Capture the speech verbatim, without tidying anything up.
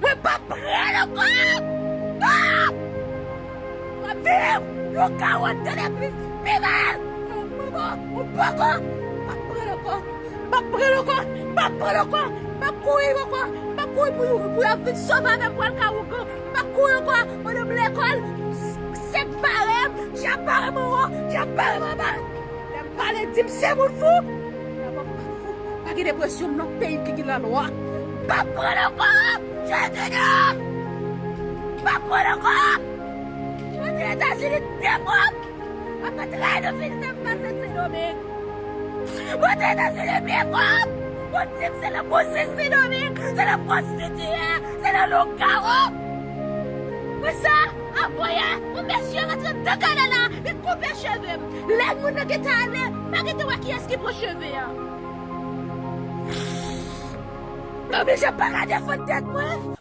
Mwen p ap pran ankò! Non! M ap viv yon kawòt de plis pi mal! Manman, ou poko! M p ap pran ankò! M p ap pran ankò! M p ap pran ankò! M p ap kouri ankò! M p ap kouri pou, pou y ap vin sove avè m pou al ka wougan! M p ap kouri ankò! Pandan m lekòl, sèk bare m, djab bare m anwo, djab bare m anba! Lè m pale, di m se moun fou! Lè m pa fou, pa gen depresyon, m nan peyi ki gen lalwa. M p ap pran ankò! Jodi a! M p ap pran ankò! Mwen te Etazini byen pwòp! Apre trè de fil te pase Sendomeng. Mwen te Etazini byen pwòp! Mwen di m se nan bouzen Sendomeng, se nan pwostitiye, se nan lougawo! Mwen sa, avoye, yon mesye rantre nan kanal la, li koupe cheve m. Lè moun nan gentan ale, m pa gentan wè kiyès ki pran cheve a. Mwen oblije pa ka defann tèt mwen.